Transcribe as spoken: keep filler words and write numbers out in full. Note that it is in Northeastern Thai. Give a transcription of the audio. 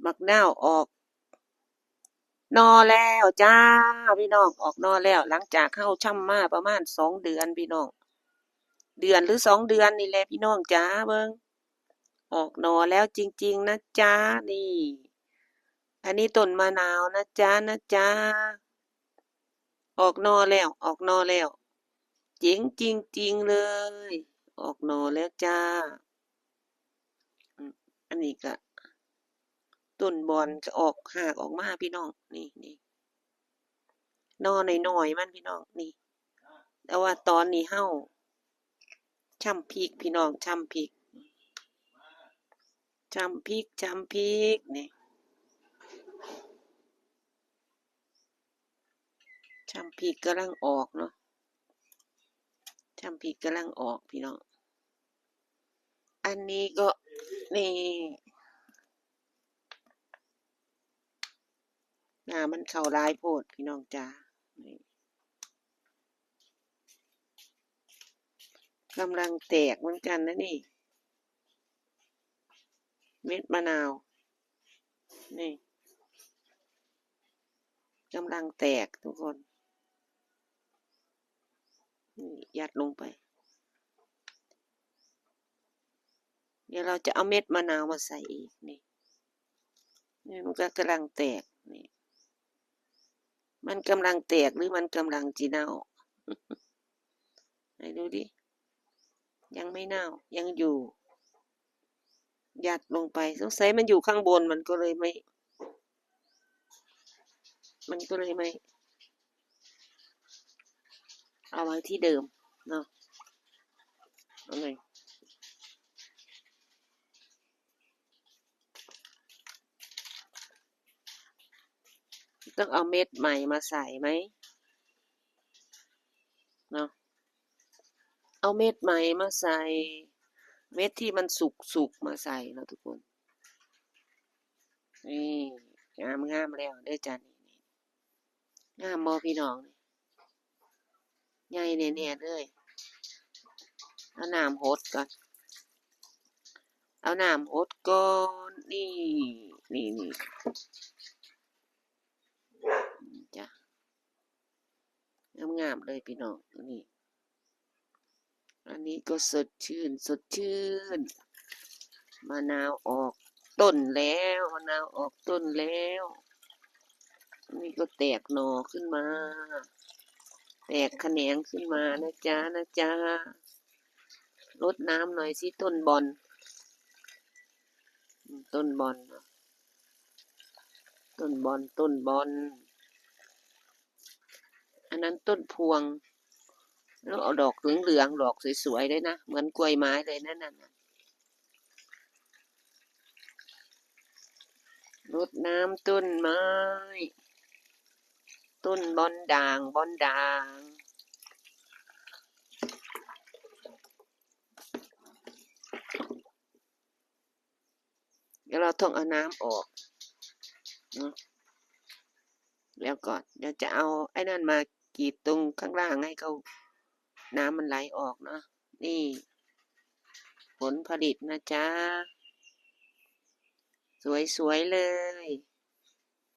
บักนาวออกหน่อแล้วจ้า พี่น้อง ออกหน่อแล้ว หลังจากเฮาชำมาประมาณสองเดือนพี่น้อง เดือนหรือสองเดือนนี่แหละพี่น้องจ๋า เบิ่ง ออกหน่อแล้วจริงๆนะจ๊ะ นี่ อันนี้ต้นมะนาวนะจ๊ะ นะจ๊ะ ออกหน่อแล้ว ออกหน่อแล้ว เจ๋งจริงๆเลย ออกหน่อแล้วจ้า อืม อันนี้ก็ ต้นบอนก็ออกหากออกมาพี่น้อง นี่ นี่ หน่อน้อยๆมันพี่น้อง นี่ แต่ว่าตอนนี้เฮาชำพริกพี่น้อง ชำพริก ชำพริก ชำพริก นี่ ชำพริกกำลังออกเนาะ ชำพริกกำลังออกพี่น้อง อันนี้ก็ นี่ หน้ามันเข้าหลายโพดพี่น้องจ๋า นี่ กำลังแตกเหมือนกันนะนี่ เม็ดมะนาว นี่ กำลังแตกทุกคน นี่ ยัดลงไป เดี๋ยวเราจะเอาเม็ดมะนาวมาใส่อีก นี่ นี่มันก็กำลังแตก นี่ มันกำลังแตกหรือมันกำลังจิเน่า ไหนดูดิ ยังไม่เน่า ยังอยู่ ยัดลงไป สงสัยมันอยู่ข้างบน มันก็เลยไม่ มันก็เลยไม่ เอาไว้ที่เดิมเนาะ เอาไง ต้องเอาเม็ดใหม่มาใส่ไหม เนาะ เอาเม็ดใหม่มาใส่ เม็ดที่มันสุกๆมาใส่เนาะทุกคน นี่ งามๆแล้วเด้อจ้ะ นี่ งามบ่พี่น้อง ใหญ่แน่ๆเลย เอาน้ำหดก่อน เอาน้ำหดก่อน นี่ นี่ นี่ จ้ะ งามๆเลยพี่น้อง นี่ อันนี้ก็สดชื่น สดชื่น มะนาวออกต้นแล้ว มะนาวออกต้นแล้ว นี่ก็แตกหน่อขึ้นมา แตกแขนงขึ้นมานะจ๊ะ นะจ๊ะ รดน้ำหน่อยสิต้นบอน อืม ต้นบอน ต้นบอน ต้นบอน อันนั้นต้นพวง แล้วเอาดอกเหลืองๆ ดอกสวยๆ ด้วยนะ เหมือนกล้วยไม้เลยนั่นน่ะ รดน้ำต้นไม้ ต้นบอนด่าง บอนด่าง เดี๋ยวเราต้องเอาน้ำออกเนาะ แล้วก่อน เดี๋ยวจะเอาไอ้นั่นมากรีดตรงข้างล่างให้เขา น้ำมันไหลออกเนาะ นี่ ผลผลิตนะจ๊ะ สวยๆเลย